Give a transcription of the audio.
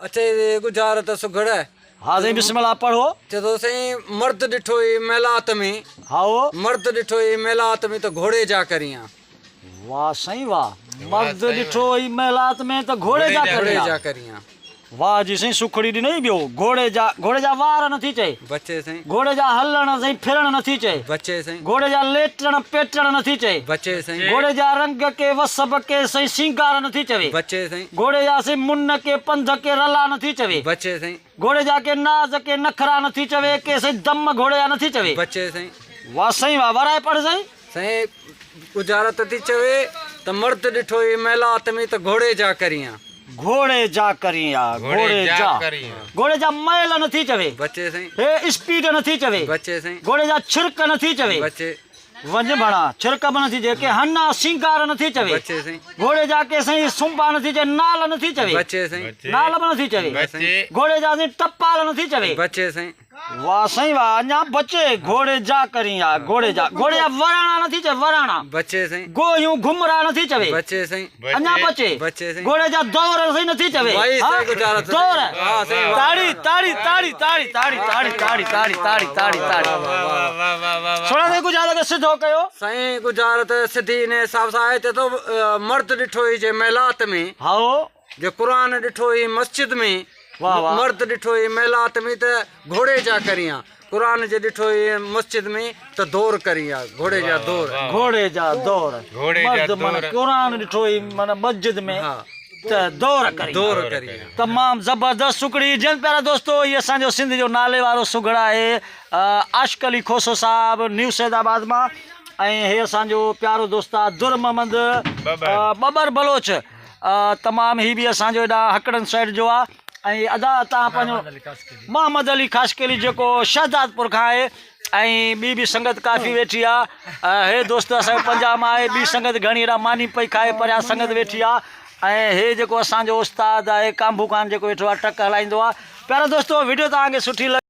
اچي ڳجهارت سگهڙ. ها سائين بسم الله پڙهو. چئي ٿو سائين مرد ڏٺو ئي محلات ۾. هائو. مرد ڏٺو ئي محلات ۾ ته گهوڙي جا ڪريان. واه سائين واه مرد ڏٺو ئي محلات ۾ ته گهوڙي جا ڪريان. گهوڙي جا ڪريان. واه جي سائين سکڙي ڏنئي ٻيو گهوڙي جا گهوڙي جا وار نٿي چئي. بچي سائين. گهوڙي جا هلڻ سائين ڦرڻ نٿي چئي. بچي سائين. گهوڙي جا ليٽڻ پيٽڻ نٿي چئي. بچي سائين. گهوڙي جا رنگ ڪي وسب ڪي سائين سينگار نٿي چوي. بچي سائين. گهوڙي جا سائين منهن ڪي پنڌ ڪي رلا نٿي چوي. بچي سائين. گهوڙي جا ڪي ناز ڪي نخرا نٿي چوي ڪي سائين دم گهوڙي جا نٿي چوي. بچي سائين. واه سائين واه ورائي پڙهه سائين. سائين ڳجهارت ٿي چوي ته مرد ڏٺو ئي محلات ۾ ته گهوڙي جا ڪريان. گهوڙي جا ڪرين آ گهوڙي جا گهوڙي جا ميل نٿي چوي. بچي سائين. هي اسپيڊ نٿي چوي. بچي سائين. گهوڙي جا ڇرڪ نٿي چوي. بچي. وڃ ڀڻا ڇرڪ به نٿي چوي ڪي هنا سينگار نٿي چوي. بچي سائين. گهوڙي جا ڪي سائين سنبا نٿي چوي نال نٿي چوي. بچي سائين. نال به نٿي چوي. گهوڙي جا سائين ٽپال نٿي چوي. بچي سائين. واه سائين واه اڃا بچي گهوڙي جا ڪرين آ گهوڙي جا گهوڙي جا وراڻا نٿي چوي وراڻا بچي سائين گوهيون گهمرا نٿي چوي بچي سائين اڃا بچي بچي سائين گهوڙي جا دور سائين نٿي چوي وائي سائين گذارت دور ها سائين تاڙي تاڙي تاڙي تاڙي تاڙي تاڙي تاڙي تاڙي تاڙي تاڙي تاڙي سونا سائين گذارت کي سڌو ڪيو سائين گذارت سڌي ان حساب سان آهي ته مرد ڏٺو هي جي محلات ۾ هائو جي قرآن ڏٺو هي مسجد ۾ مرد ڏٺو هي محلات ۾ ته گهوڙي جا ڪريان قرآن جي ڏٺو هي مسجد ۾ ته دور ڪريان گهوڙي جا دور گهوڙي جا دور مرد معنی قرآن ڏٺو هي معنی مسجد ۾ ته دور ڪريان دور ڪريان تمام زبردست سڪڙي جن پيارا دوستو هي اسان جو سنڌ جو نالي وارو سگهڙ آهي عاشق علي کوسو صاحب نيو سيد آباد مان ۽ هي اسان جو پيارو دوست آ در محمد ٻٻر بلوچ تمام هي به اسان جو هيڏا هڪڙن سائيڊ جو آ ۽ ادا تان پنهنجو محمد علي خاصخيلي جيڪو شهدادپور کان آهي ۽ ٻي به سنگت ڪافي ويٺي آ هي دوست اسان جو پنجاب مان آهي ٻي سنگت گهڻي هيڏا ماني پئي کائي پريان سنگت ويٺي آ ۽ هي جيڪو اسان جو استاد آهي ڪانڀو خان جيڪو ويٺو آ ٽرڪ هلائيندو آ پيارا دوستو ويڊيو توهان کي سٺي لڳي.